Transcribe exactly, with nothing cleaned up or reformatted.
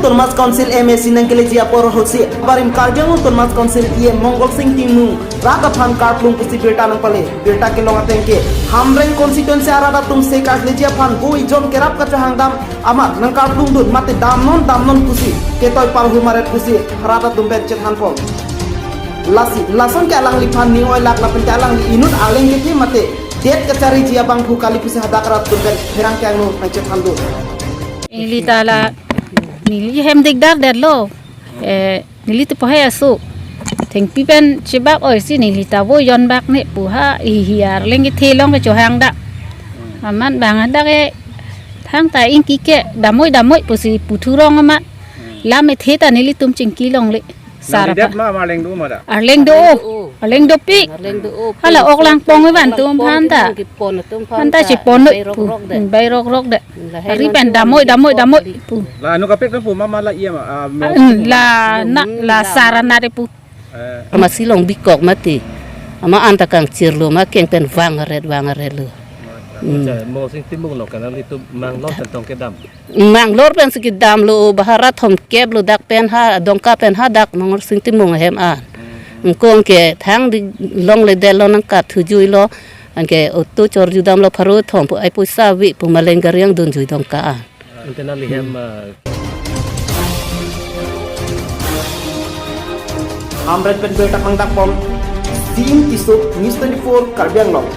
Autonomous Council M A C nangkeleji apor ahutsi barim Karbi Anglong Autonomous Council E M Mongol Sing Timung rat aphan karplung pusi birta nangpale. Birta kelong ateng ke Hamren constituency arat atum se karleji aphan bui jon kerap kachohangdam amat nangkarplungdun mate damnon damnon pusi ketoi parhu maret pusi rat atum pen chethanpon. Lasi lason ke alangliphan ning oilak lapen ke alangli inut arleng kethe mate det kachariji abangphu kali pusi hadak rat atum pen pherangke angno nangchethandun. Neli ta la, neli hem dikdar detlo. Eh, neli ta pohai aso. Thengpi pen chebak oisi neli ta vo yon bak ne pu ha, ihi arleng kethe along kechohangdam. Amat bang hadak ke thangta ingki ke damoi damoi pusi puthurong amat. Lam ethe ta nelitum chingki longle. Sar nangli det apa ma, ma arleng do ma da? Arleng do. Arleng dopik. Arleng do. Hala ok langpong ivan tum phanta. Phanta chepon noi pu. Bai rok rok de. Ari pen damoi damoi damoi pu. La anu kapek pu ma, ma la iya ma, ah, mo. Hmm, la na la sar anat pu. Eh. Ama silong bikok mati. Ama anta kangchirlo ma keng pen vang aret vang aret lo. Hmm. Acha, Mongol Sing Timung lo kanang itum manglor pen tong kedam. Manglor pensi kedamlo, ba ha rat thomkep lo dak pen ha, Dongka pen hadak Mongol Sing Timung ahem an. Ingkung ke thang di longle detlo nangkat thujuilo, anke auto chorjudamlo pharo thom pu ai poisa ave pu maleng gari angdunjui Dongka an. Ante nangli hem, ah, Hamren pen birta pangdakpon, Sim Tisso, News twenty-four, Karbi Anglong.